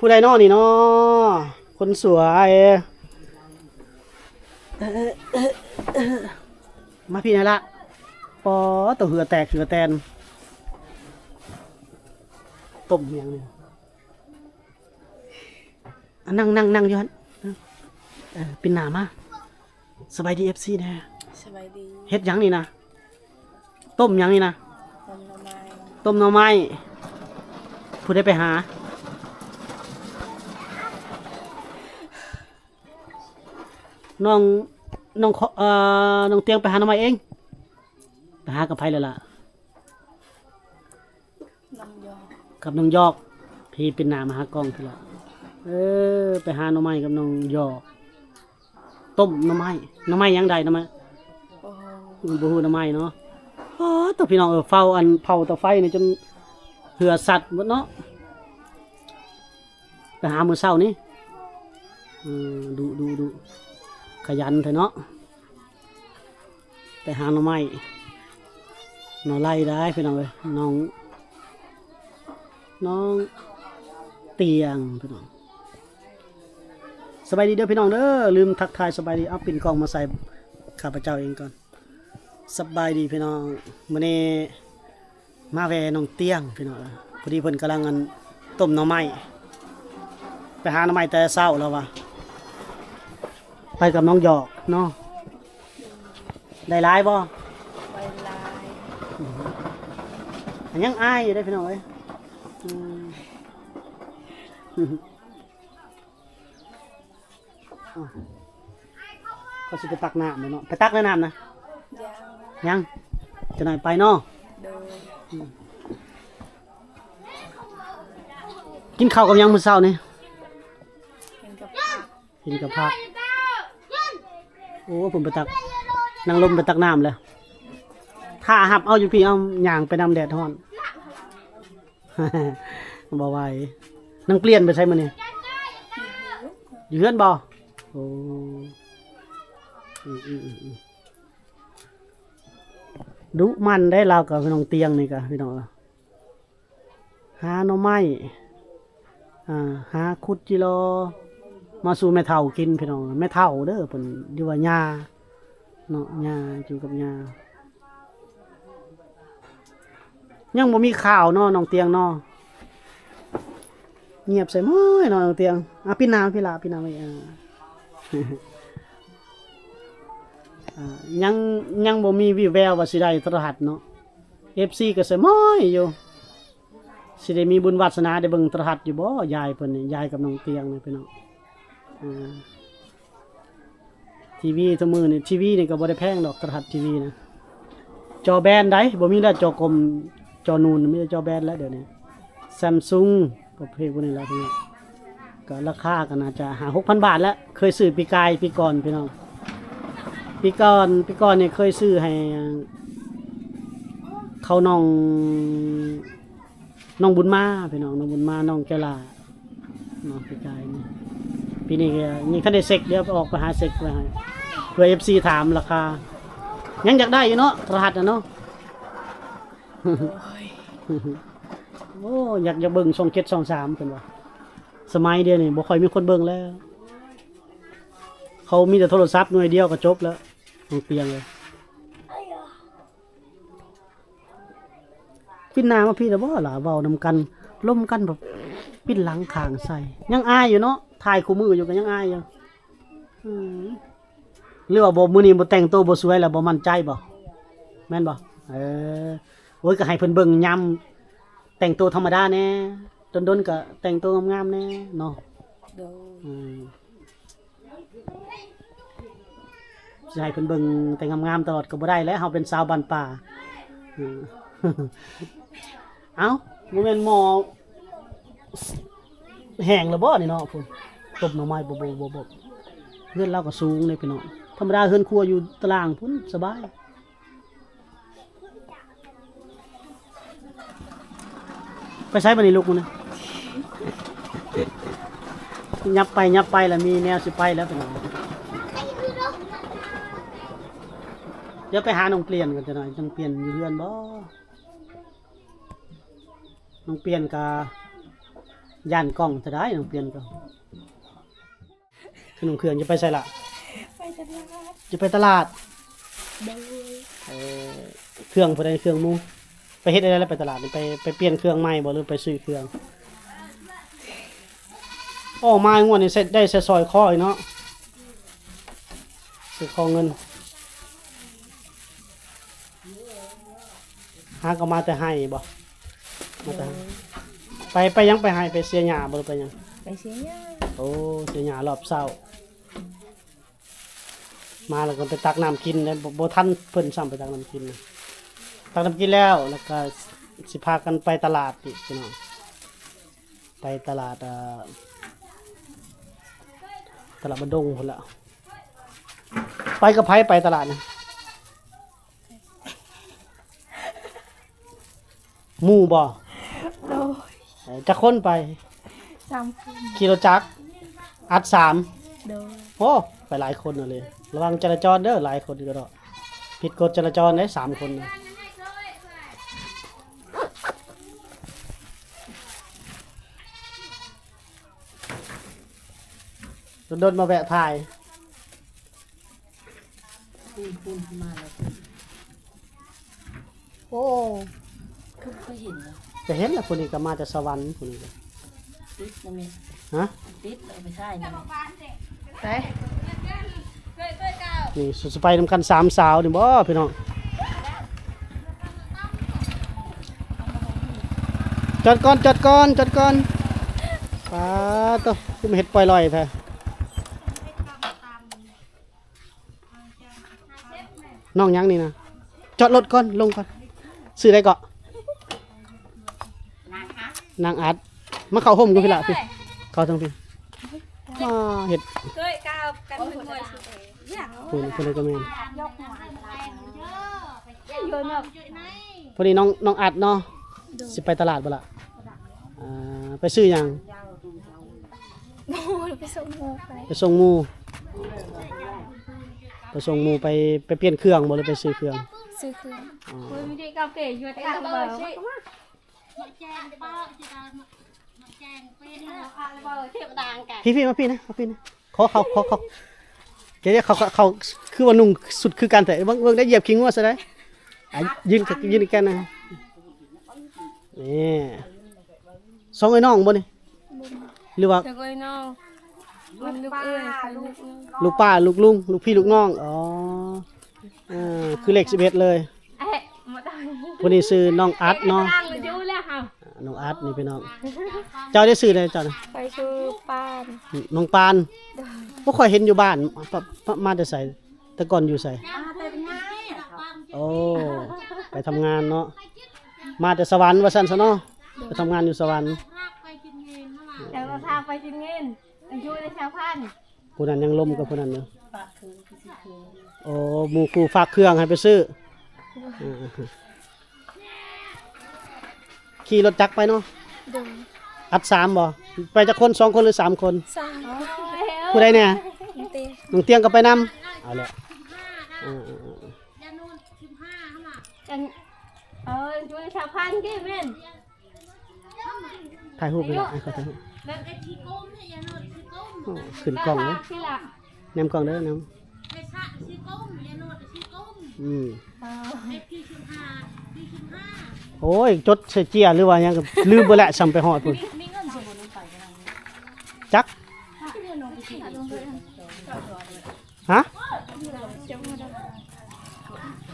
ຜູ້ໃດນໍນີ້ນໍ ຄົນສວຍ ມາພີ້ນະລະ. ປໍ ໂຕເຫື່ອແຕກເຫື່ອແຕນ. ຕົ້ມຫຍັງນີ້? ອ່ະ ນັ່ງ ນັ່ງ ນັ່ງຢູ່ຫັ້ນ. ເອີ ປິ່ນໜ້າມາ. ສະບາຍດີ ເອັຟຊີ ແດ່. ສະບາຍດີ. ເຮັດຫຍັງນີ້ນະ? ຕົ້ມຫຍັງນີ້ນະ? ຕົ້ມໜໍ່ໄມ້. ຕົ້ມໜໍ່ໄມ້. ຜູ້ໃດໄປຫາ? ນ້ອງ ນ້ອງ ເອີ ນ້ອງຕຽງໄປຫາໜໍ່ໄມ້ເອງ? ໄປຫາກັບໃຜແລ້ວລະ? ນ້ອງຢອກ. ກັບນ້ອງຢອກ. ພີ້ປິ່ນໜ້າມາຫາກ້ອງພີ້ລະ. ເອີ ໄປຫາໜໍ່ໄມ້ກັບນ້ອງຢອກ. ຕົ້ມໜໍ່ໄມ້. ໜໍ່ໄມ້ຫຍັງໃດ? ໜໍ່ໄມ້ ບໍ່ຮູ້. ບໍ່ຮູ້ໜໍ່ໄມ້ເນາະ. ອໍ ໂຕ ພີ່ນ້ອງເອີຍ ເຝົ້າ ອັນ ເຜົາເຕົາໄຟນີ້ຈົນເຫື່ອສັດໝົດເນາະ. ໄປຫາມື້ເຊົ້ານີ້. ເອີ ດຸ ດຸ ດຸ ຂະຫຍັນແທ້ເນາະ. ໄປຫາໜໍ່ໄມ້ ໜໍ່ໄລ່ໄດ້ພີ່ນ້ອງເອີຍ. ນ້ອງ ນ້ອງຕຽງພີ່ນ້ອງ. ສະບາຍດີເດີພີ່ນ້ອງເດີ. ລືມທັກທາຍສະບາຍດີ. ເອົາ ປິ່ນກ້ອງມາໃສ່ຂ້າພະເຈົ້າເອງກ່ອນ. ສະບາຍດີພີ່ນ້ອງ. ມື້ນີ້ ມາແວ່ນ້ອງຕຽງພີ່ນ້ອງເອີຍ. ພໍດີເພິ່ນກຳລັງ ອັນ ຕົ້ມໜໍ່ໄມ້. ໄປຫາໜໍ່ໄມ້ແຕ່ເຊົ້າລາວວ່າ. ໄປກັບນ້ອງຢອກເນາະ. ໄດ້ຫຼາຍບໍ່? ໄດ້ຫຼາຍ. ອັນ ຍັງອາຍຢູ່ເດ້ພີ່ນ້ອງເອີຍ. ອືມ. ອ້າວ ເຂົາຊິໄປຕັກນ້ຳແລ້ວເນາະ. ໄປຕັກແລ້ວນ້ຳນະ? ຍັງ. ຍັງ? ຈັກໜ້ອຍໄປເນາະ. ໂດຍ. ອືມ. ກິນເຂົ້າກັບຫຍັງມື້ເຊົ້ານີ້? ກິນກັບຜັກ. ກິນກັບຜັກ. ໂອ້ ເພິ່ນໄປຕັກ ນາງລົມໄປຕັກນ້ຳແລ້ວ. ຖ້າຮັບເອົາຢູ່ພີ້ ເອົາ ຍ່າງໄປນຳ ແດດຮ້ອນ. ບໍ່ໄຫວ. ນາງປ່ຽນໄປໃສມື້ນີ້? ຢູ່ເຮືອນບໍ່? ໂອ້ ອືມໆໆ ດຸໝັ່ນໄດ໋ລາວກະ ນ້ອງຕຽງນີ້ກະ ພີ່ນ້ອງເອີຍ. ຫາໜໍ່ໄມ້ ອ່າ ຫາຂຸດຈິລໍ ມາສູ່ແມ່ເຖົ້າກິນ ພີ່ນ້ອງ. ແມ່ເຖົ້າເດີເພິ່ນ ຫຼືວ່າຍ່າເນາະ ຍ່າ ຢູ່ກັບຍ່າ. ຍັງບໍ່ມີຂ່າວເນາະ ນ້ອງຕຽງເນາະ. ງຽບໃສ່ໝ້ອຍເນາະ ນ້ອງຕຽງ. ອ່າ ປິ່ນໜ້າພີ້ລະ ປິ່ນໜ້າໄວ້. ອ່າ ອ່າ ຍັງ ຍັງບໍ່ມີວີ່ແວວວ່າຊິໄດ້ໂທລະທັດເນາະ. ເອັຟຊີ ກໍໃສ່ໝ້ອຍຢູ່. ຊິໄດ້ມີບຸນວາດສະໜາໄດ້ເບິ່ງໂທລະທັດຢູ່ບໍ່? ຍາຍເພິ່ນນີ້ ຍາຍກັບນ້ອງຕຽງນີ້ ພີ່ນ້ອງ. ອ່າ ທີວີທຸກມື້ນີ້ ທີວີນີ້ກໍບໍ່ໄດ້ແພງດອກ ໂທລະທັດ ທີວີນະ. ຈໍແບນໃດ໋ ບໍ່ມີແລ້ວ ຈໍກົມ ຈໍນູນ ມີແຕ່ຈໍແບນແລ້ວດຽວນີ້. ແຊມຊຸງ ປະເພດພວກນີ້ແຫຼະ ພີ່ນ້ອງ. ກໍລາຄາກໍໜ້າຈະຫ້າຫົກພັນບາດແຫຼະ. ເຄີຍຊື້ປີກາຍປີກ່ອນ ພີ່ນ້ອງ. ປີກ່ອນ ປີກ່ອນນີ້ເຄີຍຊື້ໃຫ້ເຂົາ ນ້ອງ ນ້ອງບຸນມາ ພີ່ນ້ອງ ນ້ອງບຸນມາ ນ້ອງແກ້ວຫຼ້າເນາະ ປີກາຍນີ້. ປີນີ້ກໍຍັງທັນໄດ້ເຊັກ ດຽວອອກໄປຫາເຊັກໄວ້ໃຫ້ ເພື່ອເອັຟຊີຖາມລາຄາ. ຍັງຢາກໄດ້ຢູ່ເນາະ ໂທລະທັດນະເນາະ. ໂອ້ຍ ໂອ້ ຢາກ ຢາກເບິ່ງຊ່ອງເຈັດ ຊ່ອງສາມ ເພິ່ນວ່າ. ສະໄໝດຽວນີ້ບໍ່ຄ່ອຍມີຄົນເບິ່ງແລ້ວ ເຂົາມີແຕ່ໂທລະສັບໜ່ວຍດຽວກໍຈົບແລ້ວ ນ້ອງຕຽງເອີຍ. ປິ່ນໜ້າມາພີ້ລະບໍ່ລະ ເວົ້ານຳກັນ ລົມກັນແບບປິ່ນຫຼັງຂ້າງໃສ່. ຍັງອາຍຢູ່ເນາະ ຖ່າຍຄູ່ມື້ຢູ່ກໍຍັງອາຍຢູ່. ອືມ ຫຼືວ່າບໍ່ ມື້ນີ້ບໍ່ແຕ່ງໂຕບໍ່ສວຍລະບໍ່ໝັ້ນໃຈບໍ່? ແມ່ນບໍ່? ເອີ ໂອ້ຍ ກໍໃຫ້ເພິ່ນເບິ່ງຍາມແຕ່ງໂຕທຳມະດາແດ່ ດົນໆກໍແຕ່ງໂຕງາມໆແດ່ເນາະ. ໂດຍ. ອືມ. ຊິໃຫ້ເພິ່ນເບິ່ງແຕ່ງາມໆຕະຫຼອດກໍບໍ່ໄດ້ແຫຼະ ເຮົາເປັນຊາວບ້ານປ່າ. ເອີ ເອົ້າ ບໍ່ແມ່ນໝໍ້ແຫ້ງແລ້ວບໍ່ນີ້ເນາະ ພຸ້ນ ຕົ້ມໜໍ່ໄມ້ ບໍ່ ບໍ່ ບໍ່ ບໍ່. ເຮືອນລາວກໍສູງເດ້ພີ່ນ້ອງ ທຳມະດາເຮືອນຄົວຢູ່ຕະລ່າງພຸ້ນ ສະບາຍ. ໄປໃສບັດນີ້ລູກມັນນະ? ຫຍັບໄປຫຍັບໄປລະມີແນວຊິໄປແລ້ວພີ່ນ້ອງ. ດຽວໄປຫານ້ອງປ່ຽນກ່ອນຈັກໜ່ອຍ ນ້ອງປ່ຽນຢູ່ເຮືອນບໍ່? ນ້ອງປ່ຽນກະ ຢ້ານກ້ອງເທົ່າໃດ ນ້ອງປ່ຽນກໍ ຄືໜຸ່ງເຄື່ອງ ຈະໄປໃສລະ? ໄປຕະຫຼາດ. ຈະໄປຕະຫຼາດ? ໂດຍ. ເອີ ເຄື່ອງຜູ້ໃດ ເຄື່ອງໝູ່? ໄປເຮັດແນວໃດລະ ໄປຕະຫຼາດນີ້? ໄປ ໄປປ່ຽນເຄື່ອງໃໝ່ບໍ່ ຫຼືໄປຊື້ເຄື່ອງ? ໂອ້ ມາງວດນີ້ໄດ້ແຕ່ສ້ອຍຄໍອີກເນາະ ຊື້ຄໍເງິນ. ຫາກໍມາແຕ່ໄຮ່ບໍ່? ມາແຕ່ໄຮ່. ໂດຍ. ໄປ ໄປຫຍັງ ໄປໄຮ່ ໄປເສຍຫຍ້າບໍ່ ຫຼືໄປຫຍັງ? ໄປເສຍຫຍ້າ. ໂອ້ ເສຍຫຍ້າຮອບເຊົ້າ. ມາແລ້ວກໍໄປຕັກນ້ຳກິນເດ້ ບໍ່ ບໍ່ທັນເພິ່ນຊ້ຳໄປຕັກນ້ຳກິນນະ. ຕັກນ້ຳກິນແລ້ວ ແລ້ວກໍຊິພາກັນໄປຕະຫຼາດອີກພີ່ນ້ອງ ໄປຕະຫຼາດ ເອີ ຕະຫຼາດບ້ານດົງພຸ້ນລະ. ໄປກັບໃຜ ໄປຕະຫຼາດນະ? ໝູ່ບໍ່? ໂດຍ. ເອີ ຈັກຄົນໄປ? ສາມຄົນ. ຂີ່ລົດຈັກ? ອັດສາມ. ໂດຍ. ໂອ້ ໄປຫຼາຍຄົນເລີຍ ລະວັງຈະລາຈອນເດີ ຫຼາຍຄົນກໍດອກ ຜິດກົດຈະລາຈອນເດ້ ສາມຄົນນະ. ດົນໆມາແວະຖ່າຍ. ໂອ້ ຄືບໍ່ເຄີຍເຫັນເລີຍ. ຈະເຫັນລະ ຜູ້ນີ້ກໍມາແຕ່ສະຫວັນ ຜູ້ນີ້ກໍ. ຕິດນະແມ່. ຮະ? ຕິດ ເອົາໄປຖ່າຍນະແມ່. ໄປ. ນີ້ຊິໄປນຳກັນສາມສາວນີ້ບໍ່ພີ່ນ້ອງ? ຈອດກ່ອນ ຈອດກ່ອນ ຈອດກ່ອນ. ປາໂຕ ຄືມາເຮັດປ່ອຍລ່ອຍແທ້. ນ້ອງຫຍັງນີ້ນະ? ຈອດລົດກ່ອນ ລົງກ່ອນ. ຊື່ໃດເກາະ? ນາງອັດ. ມາເຂົ້າຮົ່ມກັນພີ້ລະ ພີ້ ເຂົ້າທາງພີ້. ມາເຮັດ ເຄີຍກ້າວກັນເປັນມວຍສຸດເອງ. ຜູ້ ຜູ້ໃດກໍແມ່ນ. ຜູ້ນີ້ນ້ອງ ນ້ອງອັດເນາະ. ໂດຍ. ຊິໄປຕະຫຼາດບໍ່ລະ? ອ່າ ໄປຊື້ຫຍັງ? ໂອ້ ໄປສົ່ງໝູ່ໄປ. ໄປສົ່ງໝູ່ ໄປສົ່ງໝູ່ ໄປ ໄປປ່ຽນເຄື່ອງບໍ່ ຫຼືໄປຊື້ເຄື່ອງ? ຊື້ເຄື່ອງ. ອໍ ພີ້ໆ ມາພີ້ນະ ມາພີ້ນະ. ຂໍເຂົ້າ ຂໍເຂົ້າ ເຈົ້າ ເຈົ້າ ເຂົາ ເຂົາ ເຂົາຄືວ່ານຸ່ງຊຸດຄືກັນແທ້. ເບິ່ງ ເບິ່ງໄດ້ຢຽບຂີ້ງົວຊະໄດ໋. ອ່ະ ຢືນ ຢືນໃກ້ໆ ນະ. ນີ້ ສອງເອື້ອຍນ້ອງບໍ່ນີ້? ບໍ່. ຫຼືວ່າ ສອງເອື້ອຍນ້ອງ ມັນລູກເອື້ອຍ ລູກນ້ອງ ລູກປ້າ ລູກລຸງ ລູກພີ່ ລູກນ້ອງ. ອໍ ເອີ ຄືເລກສິບເອັດເລີຍ. ຜູ້ນີ້ຊື່ນ້ອງອັດເນາະ. ນ້ອງອັດນີ້ພີ່ນ້ອງ. ເຈົ້າໄດ້ຊື່ໃດເຈົ້ານະ? ຂ້ອຍຊື່ປານ. ນ້ອງປານ. ໂດຍ. ບໍ່ຄ່ອຍເຫັນຢູ່ບ້ານ ປະ ປະ ມາແຕ່ໃສ? ແຕ່ກ່ອນຢູ່ໃສ? ໂອ້ ໄປທຳງານເນາະ. ມາແຕ່ສະຫວັນວ່າຊັ້ນຊະເນາະ. ໂດຍ. ໄປທຳງານຢູ່ສະຫວັນ. ແຕ່ວ່າພາໄປກິນເງິນ ຢູ່ໃນຊາວພັນ. ຜູ້ນັ້ນຍັງລົມກັບຜູ້ນັ້ນຢູ່. ໂອ້ ໝູ່ຄູ່ຝາກເຄື່ອງໃຫ້ໄປຊື້. ໂດຍ. ອ່າ ຂີ່ລົດຈັກໄປເນາະ. ໂດຍ. ອັດສາມບໍ່? ໄປຈັກຄົນ? ສອງຄົນ ຫຼື ສາມຄົນ? ສາມ. ຜູ້ໃດແດ່? ນ້ອງຕຽງ. ນ້ອງຕຽງກໍໄປນຳ. ເອົາແຫຼະ. ເອີ ເອີ ເອີ ເອີ. ເອີ ຢູ່ໃນຊາວພັນເດ້ແມ່ນ. ຖ່າຍຮູບນີ້ແຫຼະ ໃຫ້ເຂົາຖ່າຍຮູບ. ໂອ້ ຂຶ້ນກ້ອງເດ້. ແນມກ້ອງເດີ ແນມ. ອືມ. ໂອ້ຍ ຈົດໃສ່ເຈ້ຍ ຫຼືວ່າຫຍັງ ລືມເບິດແຫຼະ ຊ່ຳໄປຮອດພຸ້ນ. ຈັກ. ຮະ?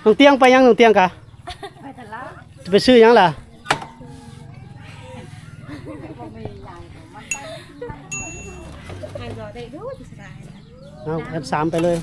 ນ້ອງຕຽງໄປຫຍັງ? ນ້ອງຕຽງກະ ຈະໄປຊື້ຫຍັງລະ? ເອົາ ແຖມສາມໄປເລີຍ.